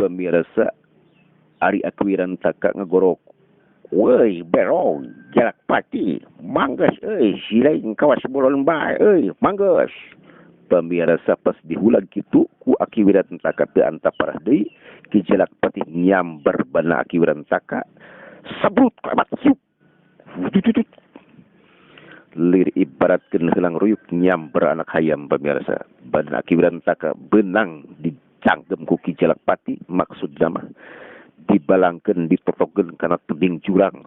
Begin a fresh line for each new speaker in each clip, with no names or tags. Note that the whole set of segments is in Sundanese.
Pemirsa ari Aki Wirantaka ngagorok. Woi berong Jalakpati mangges euy silaing kawas bolon bae euy mangges. Pemirsa pas dihulag kitu ku Aki Wirantaka teu antap parah deui. Ki Jalakpati nyamber bana Aki Wirantaka sabrut klebat siup. Lir ibaratkeun heulang ruyuk nyamber anak hayam pemirsa. Badan Aki Wirantaka benang dicangkem ku Ki Jalakpati, maksudna mah dibalangkeun ditotogeun kana tebing jurang.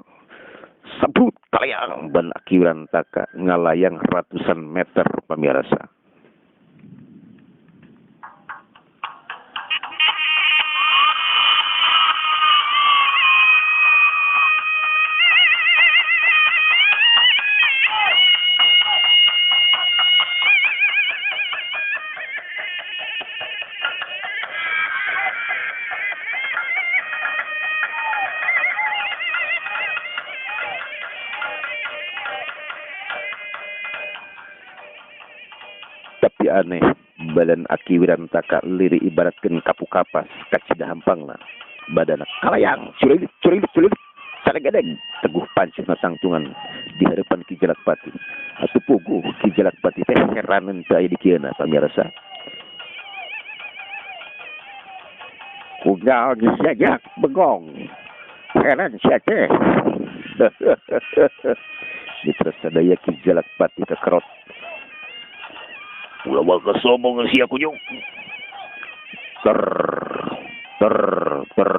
Sabrut kalayang ban Aki Wirantaka ngalayang ratusan meter pemirsa. Tapi aneh, badan Aki Wirantaka liri ibaratkeun kapu kapas kacida hampangna. Badana kalayang, curilit curilit curilit, saregedeg teguh pancuna tangtungan di hadapan Ki Jalakpati. Atuh puguh Ki Jalakpati teh heraneun teu aya di kieuna pamirsa. Kugal dijajak begong. Heran sia teh. Mitra sadaya Ki Jalakpati kekerot. Ulah waka sombong sia kunyung. Ter ter ter.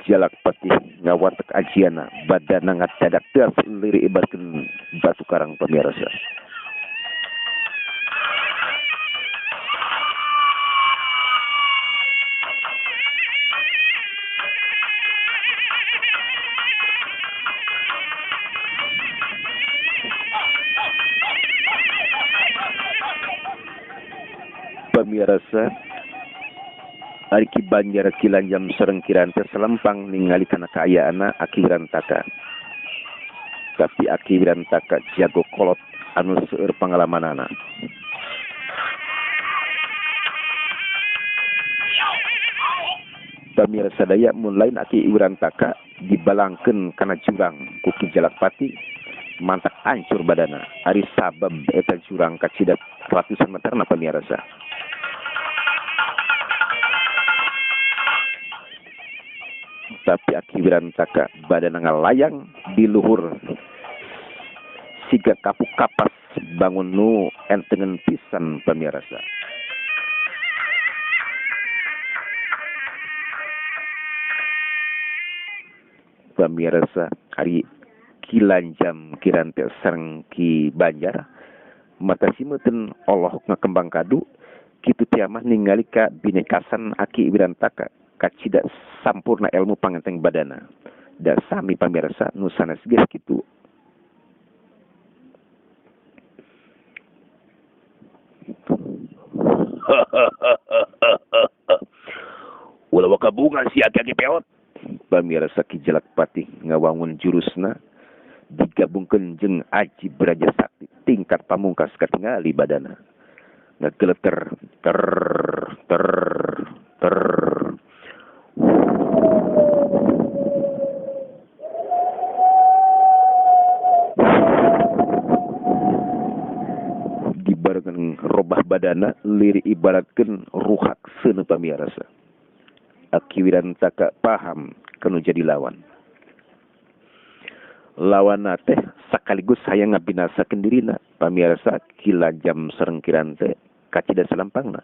Jalakpati ngawatek ajiana badana ngadadak teas liri ibarkeun batu karang pamirsa. Pamirsa ari Ki Banjar Ki Lanjam sareng Ki Rante selempang ningali kana kaayaanna Aki Wirantaka. Tapi Aki Wirantaka jago kolot anu seueur pangalamanana. Pamirsa daya mun lain Aki Wirantaka dibalangkeun kana jurang ku Ki Jalakpati mantak hancur badana. Ari sabab eta jurang kacida ratusan meterna pamirsa. Tapi Aki Wirantaka badana ngalayang di luhur siga kapuk kapas bangun nu entengen pisan pamirsa. Pamirsa ari Ki Lanjam Ki Rante sareng Ki Banjar mata simeuten olohok ngakembang kadu kitu tiamah ningali ka binekasan Aki Wirantaka kacida sampurna ilmu pangenteng badana. Da sami pamirsa nu sanes geus kitu. Ulah waka bunga si aki-aki peot. Pamirsa Ki Jalakpati ngawangun jurusna digabungkeun jeung aji Braja Sakti tingkat pamungkas katingali badana. Ngageleter ter ter ter. Dibarengan robah badana liri ibaratkeun ruhak seuneu pamirsa. Aki Wirantaka paham kanu jadi lawan. Lawanna teh sekaligus hayang ngabinasakeun dirina. Pamirsa Ki Lanjam sareng Ki Rante kacida salampangna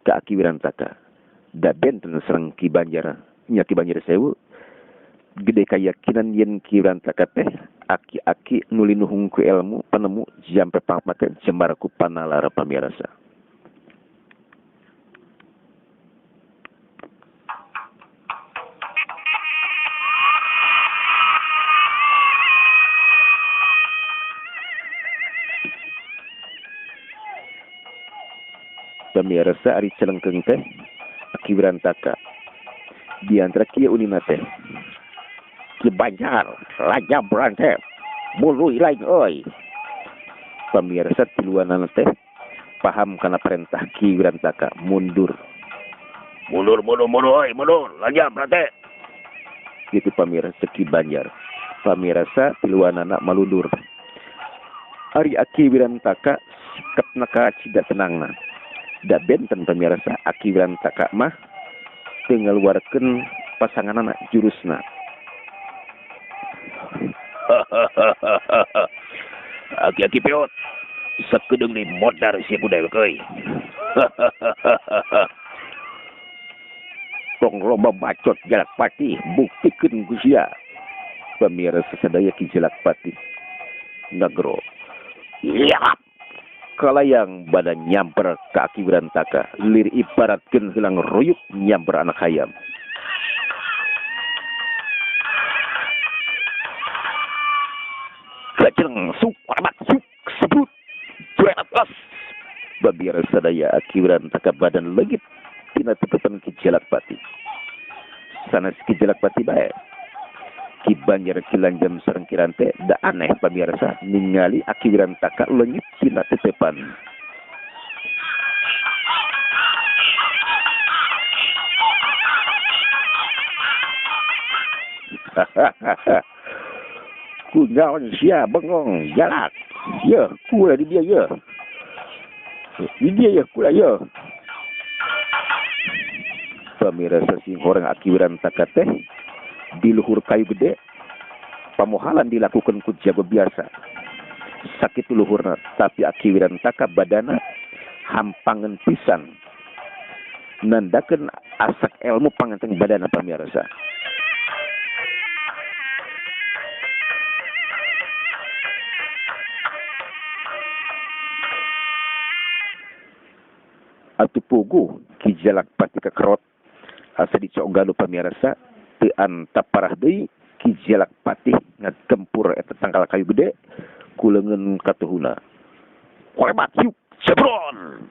ka Aki Wirantaka. Da benten sareng Ki Banjar, nya Ki Banjar Sewu gede kayakinan yen Ki Wirantaka teh aki-aki nu linuhung ku ilmu penemu jampe pangmake jembar ku panalara pamirsa. Pamirsa ari celengkeung teh Aki Wirantaka di antara kieu unina teh Ki Banjar Lanjam Rante buluh lain euy. Pamirsa tiluanana teh paham kana perintah Ki Wirantaka mundur.
Mundur mundur mundur oi mundur lanjam rate.
Gitu pamirsa Ki Banjar. Pamirsa tiluanana malundur. Ari Aki Wirantaka sikapna kacida tenangna. Da benten pamirsa Aki Wirantaka mah teu ngaluarkeun pasanganana jurusna.
Aki-aki peot sakedeung deui modar sia ku dewek euy.
Tong loba bacot Jalakpati buktikeun ku sia. Pamirsa sadaya Ki Jalakpati ngagero. Yap. Kalayang badan nyamper ka Aki Wirantaka lir ibaratkeun helang ruyuk nyamper anak hayam. Kaceng suk rabat suk sebut atas. Babir sadaya Aki Wirantaka badan legit tina tetepan Ki Jalakpati. Sanes Ki Jalakpati bae. Ki Banjar Ki Lanjam sareng Ki Rante da aneh pamirsa ningali Aki Wirantaka leungit tina tetepan. Kunaon sia bengong jalak. Ye, kula di dia ye. Di dia ye kula ye. Pamirsa sing horeng Aki Wirantaka teh di luhur kayu gede pamohalan dilakukan ku jago biasa. Sakitu luhurna tapi Aki Wirantaka badana hampangan pisan. Nandakeun asak ilmu panganteng badana pamirsa. Atuh puguh Ki Jalakpati kakerot asa dicok galuh pamirsa teu antap parah deui Ki Jalakpati ngagempur eta tangkal kayu gede ku leungeun katuhuna. Korebat yuk jebron.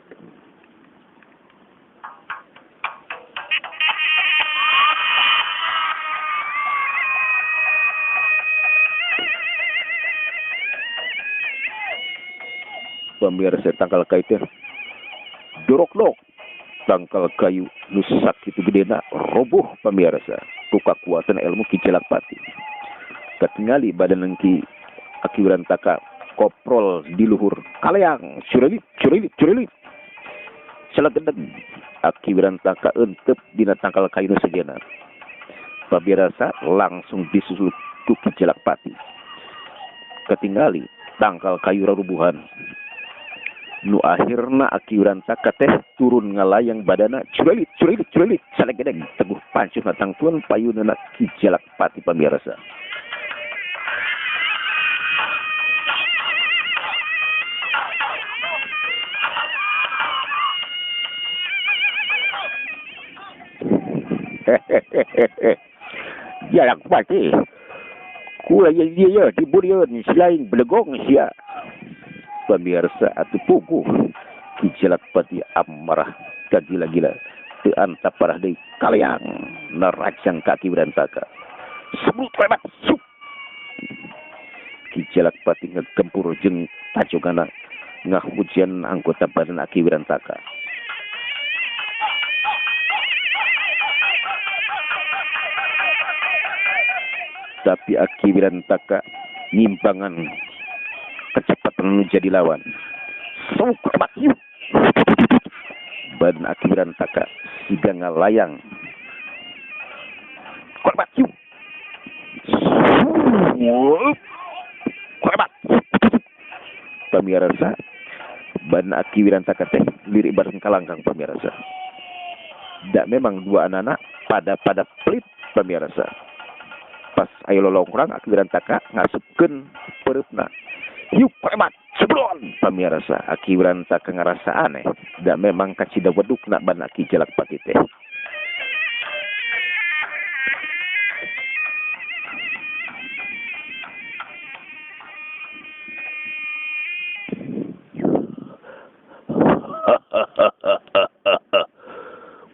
Pamirsa tangkal kayu teh dorok-dok tangkal kayu nu sakitu gedena roboh pamirsa ku kakuatan ilmu Ki Jalakpati. Katingali badan Ki Aki Wirantaka koprol di luhur kalayang curilit curilit curilit salegedeg Aki Wirantaka entep dina tangkal kayu nu sejenna. Pamirsa langsung disusul ku Ki Jalakpati. Katingali tangkal kayu rarubuhan. Nu akhirna Aki Wirantaka teh turun ngalayang badana curilit curilit curilit salegedeg teguh pancuhna tangtuan payunna Ki Jalakpati pamirsa. Hehehe Jalakpati kula ye ye diburian selain belegong sia. Pamirsa atuh puguh Ki Jalakpati amarah kagila-gila teu antap parah deui kalayang narajang ka Aki Wirantaka. Sebut hebat sup. Ki Jalakpati ngegempur jeung tajogana ngahujian anggota badan Aki Wirantaka. Tapi Aki Wirantaka nyimpangan kecepatan jadi lawan. Sok hebat yuk. Badan Aki Wirantaka siga ngalayang. Korbat yuk. Korbat. Pamirsa badan Aki Wirantaka teh lirik bareng kalangkang pamirsa. Dak memang dua anak-anak pada pelit pamirsa. Pas ayo lolongkrang Aki Wirantaka ngasupkeun pereupna. Yuk hebat sebelon pamirsa Aki Wirantaka ngarasa aneh da memang kacida wedukna ban Aki Jalakpati teh.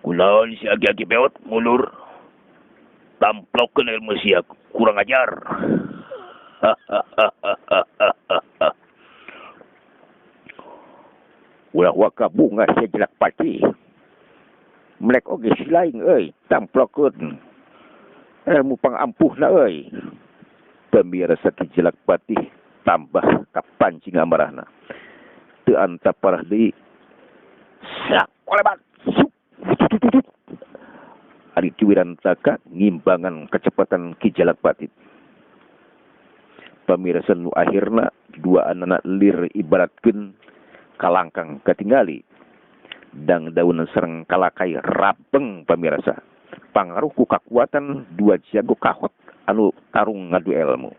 Kunaon si Aki-aki peot mulur tamplokeun ilmu sia kurang ajar.
Ulah waka bunga sia Jalak Patih. Melek oge si laing euy, tamplokeun. Ilmu pangampuhna euy. Pamirsa Ki Jalak Patih tambah kapancing amarahna. Teu antap parah deui. Sak kolebat. Ari Ki Wirantaka ngimbangan kecepatan Ki Jalak Patih. Pamirsa nu akhirna dua anak lir ibaratkeun kalangkang katingali. Dang daun sareng kalakai rabeng pamirsa. Pangaruh ku kakuatan dua jago kahot anu tarung ngadu ilmu.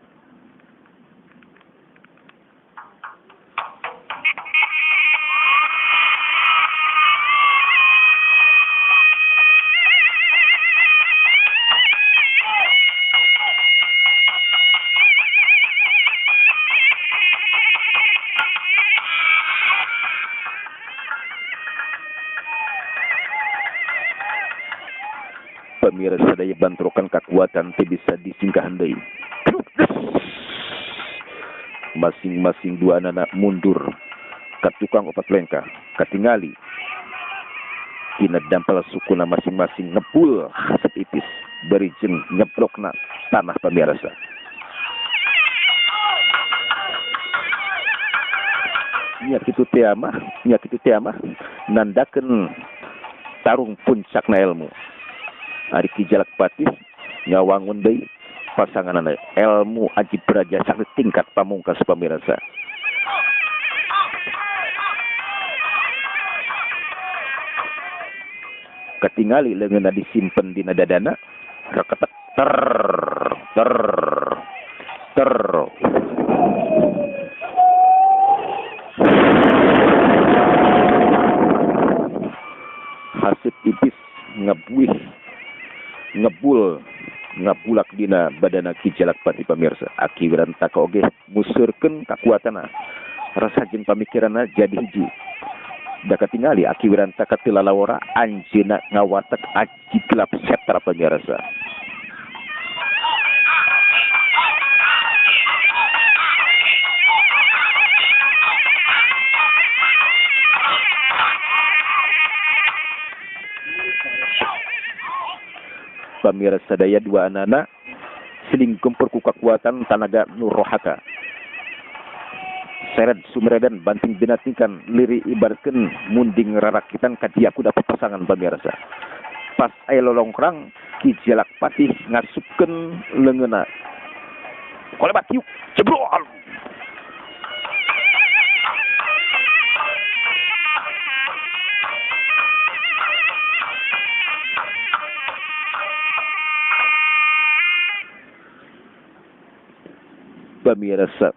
Pamirsa daya bantrokan kekuatan teu bisa disingkahan deui. Masing-masing dua anak mundur ka tukang opat lengkah katingali tina dampal sukuna masing-masing ngepul hasep ipis bari jeung nyebrokna tanah pamirsa. Nya kitu teh mah, nya kitu teh mah nandakeun tarung puncakna ilmu. Ari Ki Jalak Patih ngawangun deui pasanganana ilmu aji braja sakti tingkat pamungkas pamirsa. Katingali leungeunna disimpen dina dadana reketek ter ter ter. Haseup ipis ngebuih ngebul ngabulak dina badana Ki Jalak Patih pamirsa. Aki Wirantaka oge musurkeun kakuatanna rasa jeung pamikiranna jadi hiji. Da katingali Aki Wirantaka teu lalawora anjeunna ngawatek aji gelap setra pamirsa. Pamirsa sadaya dua anana siling gempur ku kakuatan tanaga nurohaka. Seret sumredan banting binatingkan liri ibaratkeun munding rarakitan kadiaku dapat pasangan pamirsa. Pas aya lolongkrang Ki Jalak Patih ngasupkeun leungeunna. Kolebat yuk jebrol. Pamirsa